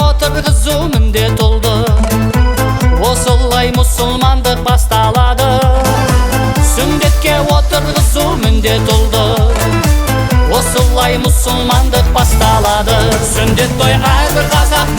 Отырғызу міндет болды. Осылай мұсылмандық басталады. Сүндетке отырғызу міндет болды. Осылай мұсылмандық басталады. Сүндет той — әрбір қазақ